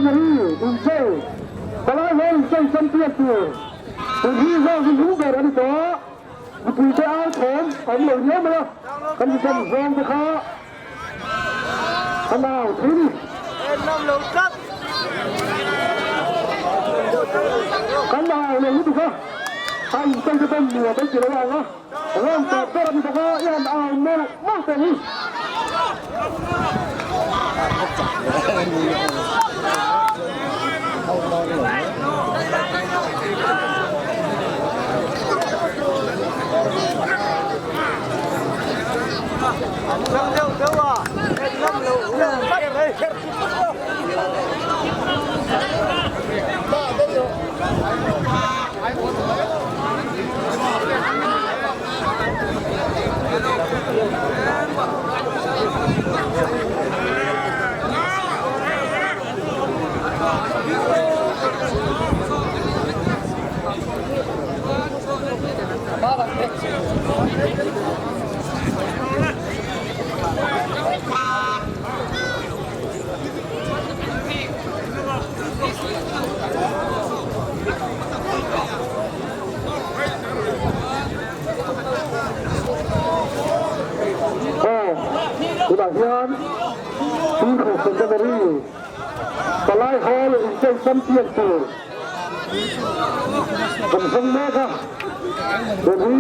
Centenary inchei palai hall inchei champion tur tun hi zawng hi lung ber a ni tawh a, mipuite au thawm a awm lo riau mai a, kan inchei zawng te kha an au thei a ni. Kan au lo lutuk a, a inchei te pawn nuam an ti lo ang a. Ram tawp ber a ni bawk a, i han au mawlh mawlh tawh hi. Aw, tunah hian Tuikhu Centenary Palai Hall inchei champion tur kan hmang mek a, tun hi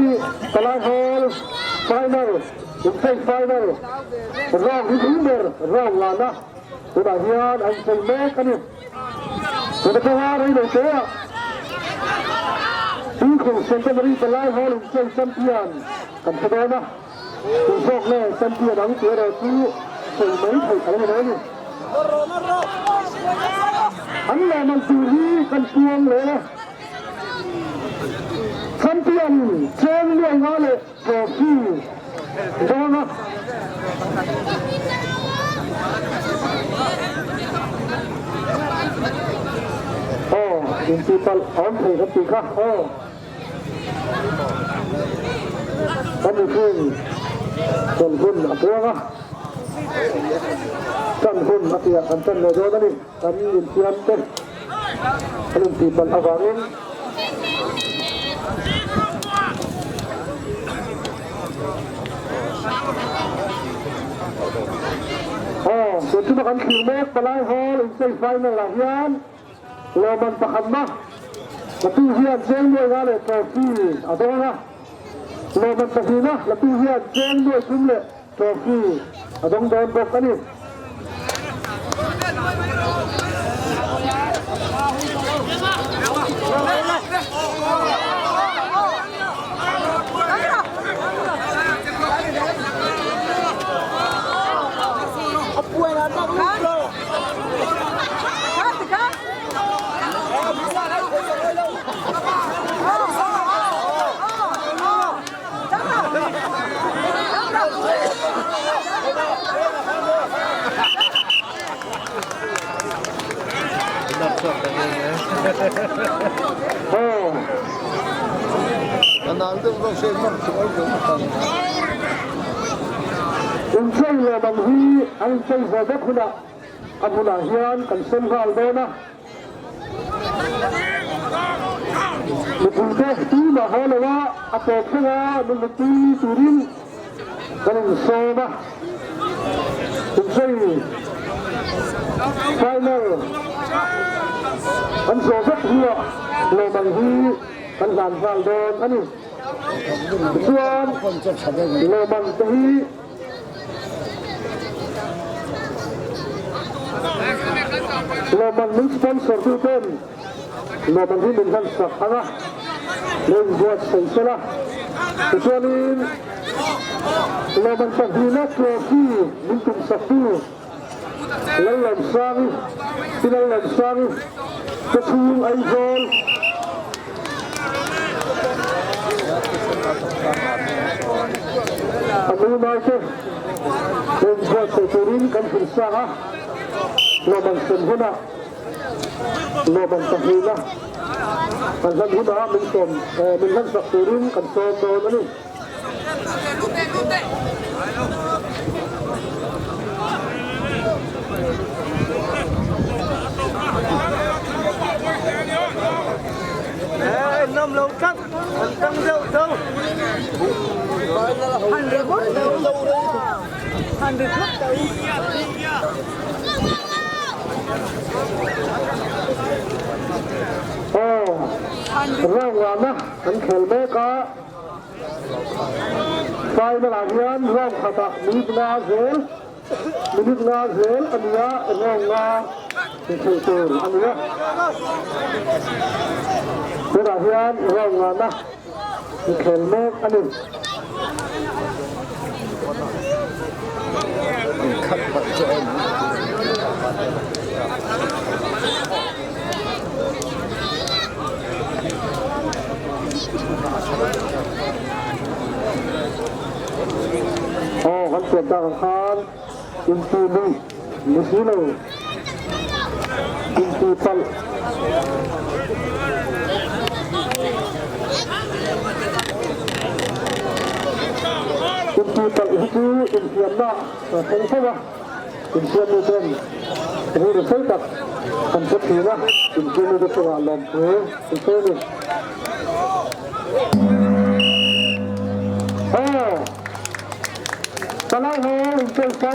Palai Hall final inchei final round hi hlim ber round lana tunah hian an chei mek a ni. Tun atanga rei lo te ah Tuikhur Centenary Palai Hall inchei champion kan hre dawn a, tun zawk nge champion ang tih erawh chu sawi mai theih a lo ni lo a ni. An lawmman tur hi kan puang leh a, champion cheng nuai nga leh trophy dawn a. Aw, intihpalh a awm thei kan tih kha aw. Kan mihring chawlh hun a puang a, tan hun a tihah kan tan leh dawn a ni. Kan insiam te an intihpalh avangin. Aw, tun chuma kan thlir mek Palai Hall inchei final ah hian lawmman pakhatna Latu hian cheng nuai nga leh trophy a dawng a, lawmman pahnihna Latu hian cheng nuai thum leh Trophy a dawng dawn bawk a ni. Inchei lawm ang hi an inchei ve vek hunah a hmunah hian kan sem nghal dawn a. Mipuite tumah haw lo a, a tawp thleng a nunhlutpui turin kan insawm a. Inchei final kan zawh vek hnuah lawmang hi kan hlan nghal dawn a ni. Tichuan lawmang te hi Lawmman min sponsor tu ten lawmman hi min hlan sak ang a, min buatsaih sela. Tichuanin lawmman pahnihna trophy min tum sak tu Lallamsangi, Pi Lallamsangi te chhung Aizawl. A nunaute rawn buatsaih turin kan hrilh sang a, lawmman sem hunah lawmman pahnihna kan hlan hunah min sawm min hlansak turin kan sawm dawn a ni. Aw, round ngahna an khel mek a, final ah hian round khatah minute nga zel, minute nga zel a ni a, round nga inkhel tur a ni a. Tunah hian round ngahna inkhel mek a ni. Aw kan pian tak ang khan inti lui ni si lo inti palh. Inti palh hi chu infiamna a thleng fo a, infiammi ten rilru sei tak kan hre thin a, infiammi te chungah lawmthu an sawi a ni. Aw, palai ho inchawlhsan.